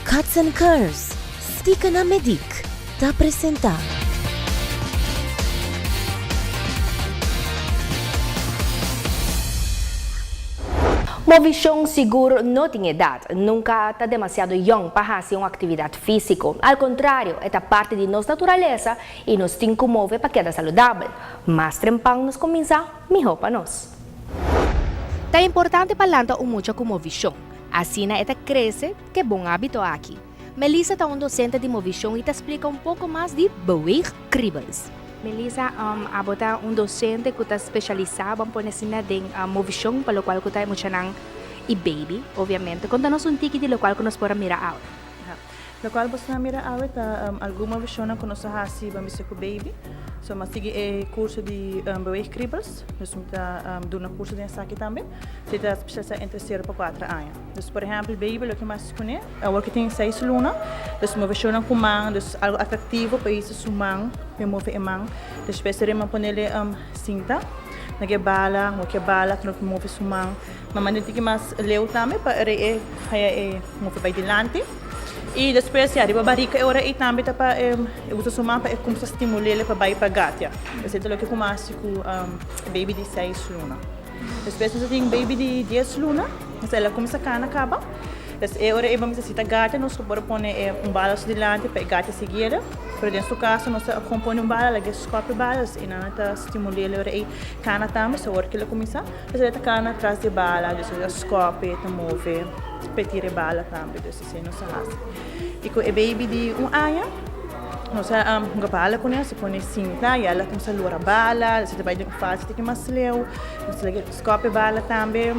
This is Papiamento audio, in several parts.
Cuts and Curves, Stika na Medic, ta presenta. Movishon sigur no tin edat. Nunka ta demasiado yong pa hasi un aktividat físiko. Al kontrario, e ta parti di nos naturalesa i nos tin ku move pa keda saludabel. Mas trempan nos kuminsá, mihó pa nos. Ta importante pa lanta un mucha ku movishon. Asina e ta krese ku e bon hábito aki. Melissa ta un dosente di movishon i ta splika un poko mas di beweegkriebels. Melissa, abo ta un dosente ku ta spesialisá, ban pone asina, den movishon, pa lokual ku ta e muchanan i baby, obviamente. Konta nos un tiki di lokual ku nos por a mira awe. Lokual boso a mira awe ta algun movishonnan ku nos a hasi ban bisa ku baby. So mi a sigui e kurso di beweegkriebels, dus mi ta duna kurso den esaki tambe. Si ta spesialisá entre sero pa kuater aña. Dus por ehèmpel baby loke mi a hasi kuné awor ke tin seis luna, dus movishonnan ku man, dus algu atraktivo pa hisa su man, pa e move e man. Despues ta rema ponele sinta na ke bala, wak e bala ku no por move su man. Mama tin tiki mas leu tambe pa rei e haya e move bai dilanti. I despues ya riba barika e ora ei tambe ta pa e usa su man pa e kumsa stimul'é pa bai pa gatia. Esei ta loke ku mi hasi ku baby di seis luna. Despues nos a tin baby di dies luna, entonces el a kumsa kana kaba. Entonces e ora ei bo mester si ta gatia nos por a pone e un bala su dilanti pa e gatia sigui'é. Pero den su kaso nos a kon pone un bala laga e skòp e bala, entonces e nan ta stimul'é e ora ei kana tambe. So ora ku el a kuminsá. Esei ta kana tras di bala, dus e ta skòp, e ta move pa e tira e bala tambe, dus esei nos a hasi. I ku e baby di un aña, nos a hunga bala kuné, nos a pone sinta i el a kuminsá lora bala, esei ta bai den un fase tiki mas leu, nos a lag'é skòp e bala tambe,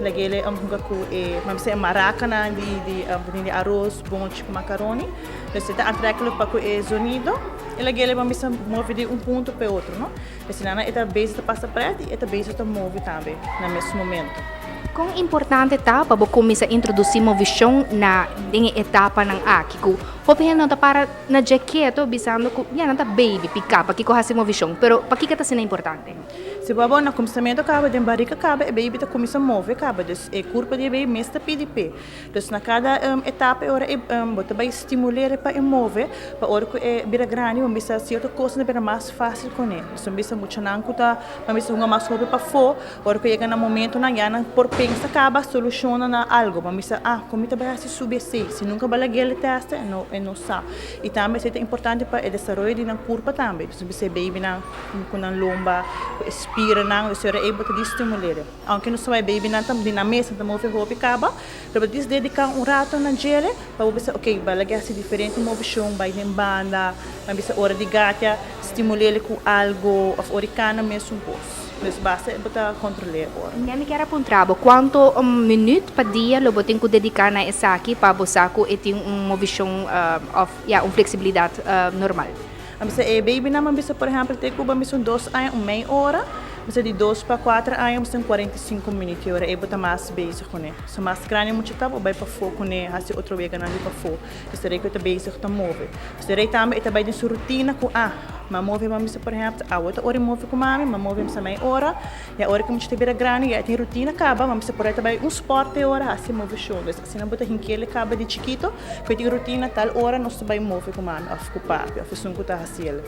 lag'é hunga ku e, mami sa e marakanan di di di aros, bonchi ku makaroni, dus e ta antreklik pa ku e zonido, i lag'é mami sa move di un punto pa e otro, no. Asina e ta bezig ta pasa pret i e ta bezig ta move tambe na mes momento. Kon importante ta pa bo kuminsá introdusí movishon na den e etapanan aki ku hopi hende no ta para na dje keto bisando ku ya nan ta baby piká pakiko hasi movishon pero pakiko ta asina importante? Si bo abo na kuminsamentu kaba den barika kaba e baby ta kuminsá move kaba dus e kurpa di e baby mes ta pidi p'e. Dus na kada etapa e ora e bo ta bai stimul'é pa e move, pa ora ku e bira grandi bo bisa sierto kosnan ta bira mas fásil kuné. Dus bo bisa muchanan ku ta bo bisa hunga mas hopi pafó, ora ku yega na momentonan ya nan por pensa kaba solushonnan na algu. Bo bisa, ah, kon mi ta bai hasi subi esei? Si nunka bo a lag'é el tèste e no e no sa. I tambe esei ta importante pa e desaroyo di nan kurpa tambe. Dus bo bisa e babynan ku nan lomba, ku e spiranan, dus e ora ei bo ta di stimul'é. Aunke nos ta bai babynan ta di nan mes nan ta move hopi kaba, pero bo dis dedica un rato na djele pa bo bisa ok bo a laga hasi diferente moveshon, bai den banda, bo bisa ora di gatia stimulele ku algo of ora di kana mesun kos. Dus basta bo ta kontrole ora. Mi mi kier a puntra bo kuanto minuut pa dia lo bo tin ku dedica na esaki pa bo sa ku e tin un movishon of ya un flexibilidad normal? A bisa e babynan a bisa por ehempel te ku bo a bisa un dos aña un mei ora, bisa di dos pa kuater aña bo ta un 45 minuut i ora ei bo ta mas bezig kuné. So mas grandi mucha ta bo bai pafó kuné hasi otro weganan di pafó. Dus ta rei ku e ta bezig ta move. Dus ta rei tambe e ta bai den su rutina ku ah m'a move bo a bisa por ehempel awe ta ora i move ku mami, m'a move bisa mei ora i ora ku mucha ta bira grandi ya e tin rutina kaba bo a bisa por ahí ta bai un sport e ora hasi moveshon. Dus asina bo ta hink'el e kaba di chikito ku e tin rutina tal ora nos ta bai move ku mami òf ku papi òf esun ku ta hasiel.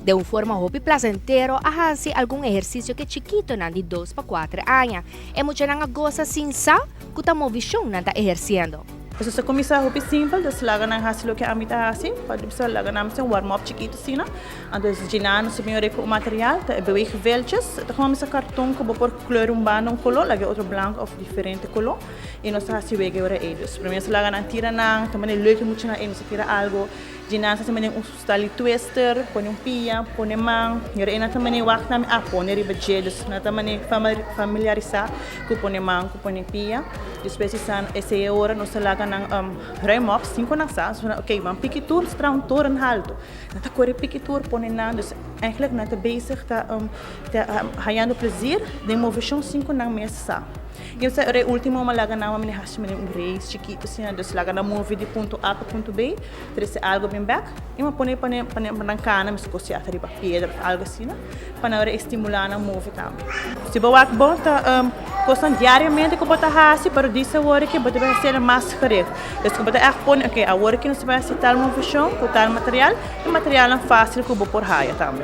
Den un forma hopi plasentero a hasi algun ehersisio ku e chikitonan di dos pa kuater aña. E muchanan a gosa sin sa ku ta movishon nan ta ehersiendo. Nos a kuminsá hopi simpel, dus laga nan hasi loke ami ta hasi, pa bisa laga nan hasi un warm up chikitu asina. Anto djiná nos a bin ora ku un material, ta e beweegveldjes, ta komo mester karton ku bo por kleur un banda un koló, laga e otro blanku òf diferente koló, i nos ta hasi wega e ora ei. Dus promé nos a laga nan tira nan, ta manera leuk e muchanan ei nos a tira algu, djiná nos a hasi manera un style di twister, pone un pia, pone man, i ora ei nan ta manera wak tambe, ah pone riba dje, dus nan ta manera familiarisá ku pone man ku pone pia. Despues di san esei e ora nos ta laga nan ruim op sin ku nan sa, nos ta ok ban piki tur, nos ta traha un toren haltu. Nan ta kore piki tur pone nan, dus eigenlijk nan ta bezig ta ta hayando plezier den moveshon sin ku nan mes sa. I esei ora e ultimo mi a laga nan mi a hasi manera un race chikitu asina, dus laga nan move di punto A pa punto B, trese algu bin bek i mi a pone pa nan kana mi skosia ata riba piedra of algu asina pa nan ora e stimulá nan move tambe. Si bo wak bon ta kosnan diariamente ku bo ta hasi pero disa awor ke bo ta bai hasiel mas gericht. Dus ku bo ta ègt pone oke awor ke nos ta bai hasi tal moveshon ku tal material e materialnan fásil ku bo por haya tambe.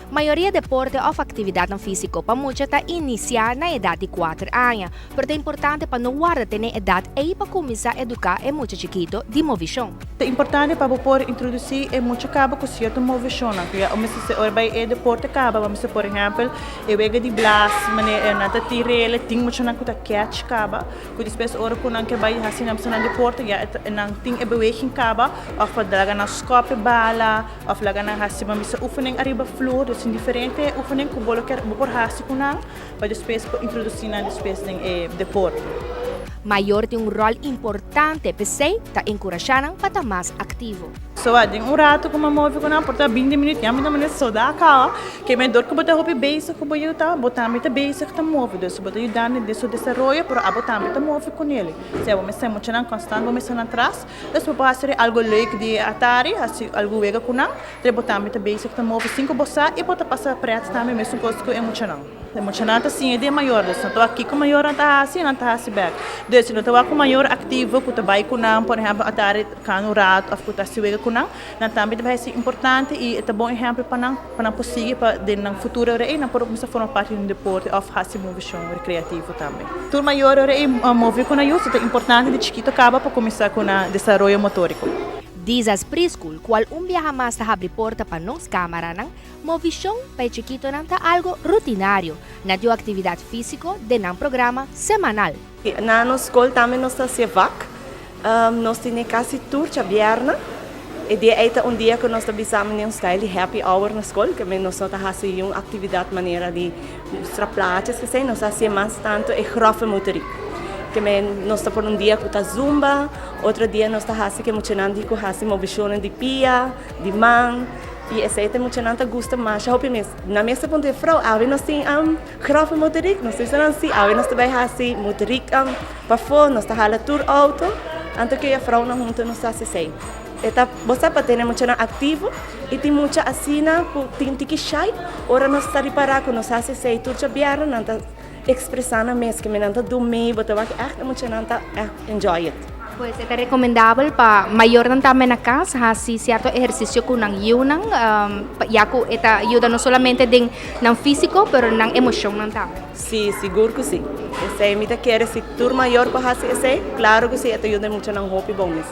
Mayoria deporte òf aktividatnan físiko pa mucha ta inisiá na edat di kuater aña, pero ta importante pa no warda te na e edat ei pa kuminsá eduká e mucha chikito di movishon. Ta importante pa bo por introdusí e mucha kaba ku sierto movishonnan ku ya o mester ser ora bai e deporte kaba, bo mester por ehèmpel e wega di blas manera nan ta tir'el, tin muchanan ku ta kèch kaba. Ku despues ora ku nan ke bai hasi nan nan deporte ya nan tin e beweging kaba òf pa laga nan skòp e bala òf laga nan hasi ban bisa oefening ariba flur dus tin diferente oefening ku bo lo kier bo por hasi ku nan pa despues por introdusí nan despues den e deporte. Mayor tin un ròl importante, p'esei ta enkurashá nan pa ta mas aktivo. So a den un rato ku mi a move ku nan por ta binti minüt ya mi ta manda soda kaba ke men dor ku bo ta hopi bezig ku bo yu ta bo tambe ta bezig ta move dus bo ta yudando den su desaroyo pero abo tambe ta move ku nel sea bo mester muchanan konstant bo mester nan tras dus bo por hasi algo leuk di atari hasi algu wega ku nan pero bo tambe ta bezig ta move sin ku bo sa i bo ta pasa pret tambe mesun kos ku e muchanan. E muchanan ta siña di e mayor, dus nan ta wak kiko mayornan ta hasi i nan ta hasi bek. Dus si nan ta wak un mayor aktivo ku ta bai ku nan, por ehèmpel atari kana un rat òf ku ta hasi wega ku nan, nan tambe ta bai hasi importante i e ta bon ehèmpel pa nan, pa nan por sigui pa den nan futuro ora ei nan por kuminsá forma parti di un deporte òf hasi moveshon rekreativo tambe. Tur mayor ora ei move ku nan yu, so ta importante di chikito kaba pa kuminsá ku nan desaroyo motóriko. Dizas Preschool, kual un biaha mas ta habri porta pa nos kámaranan, Movishon pa e chikitonan ta algo rutinario na di un aktividat físiko den nan programa semanal. Na nos skol tambe nos ta hacia vak. Nos tene kasi tur djabièrnè. E dia ei ta un dia ku nos ta bisa mene un style di happy hour na skol, ke men nos no ta hasi un aktividat manera di mustra plaatjes esei, nos ta hacia mas tantu e grove motoriek. Ke men nos ta pone un dia ku ta zumba, otro dia nos ta hasi ke muchanan di ku hasi movishonnan di pia, di man. I esei ta muchanan ta gusta masha hopi mes. Nan mes ta puntra e frou, awe nos tin grove motoriek? Nos ta bisa nan si, awe nos ta bai hasi motoriek pafó, nos ta hala tur outo. Anto ke e frounan huntu nos ta hasi esei. E ta, bo sa pa tene muchanan aktivo i tin mucha asina ku tin tiki shai, ora nos ta ripará ku nos hasi esei tur djabièrnè nan ta Expresa nan mes ke mi nan ta dumei bo ta wak echt e muchanan ta echt enjoy it. Pues e ta recomendabel pa mayornan tambe na cas haci cierto ehercicio cu nan yiunan ya cu e ta yuda no solamente den nan fisico pero nan emocionnan tambe. Si, sigur cu si. Esey mi ta kere si tur mayor por haci esey, claro cu si e ta yuda e muchanan hopi bon mes.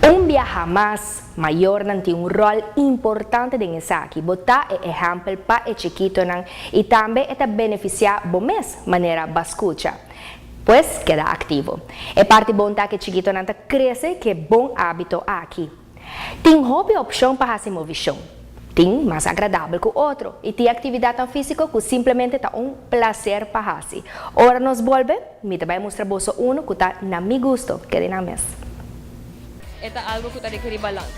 Un biaha mas, mayornan tin un ròl importante den esaki. Bo ta e ehèmpel pa e chikitonan i tambe e ta benefisiá bo mes manera ba skucha. Pues, keda aktivo. E parti bon ta ku e chikitonan ta krese ku e bon ábito aki. Tin hopi opshon pa hasi movishon. Tin mas agradabel ku otro i tin aktividatnan físiko ku simplemente ta un plaser pa hasi. Ora nos bolbe, mi ta bai mustra boso unu ku ta na mi gusto. Keda nan mes. E ta algo ku ta rekerí balans.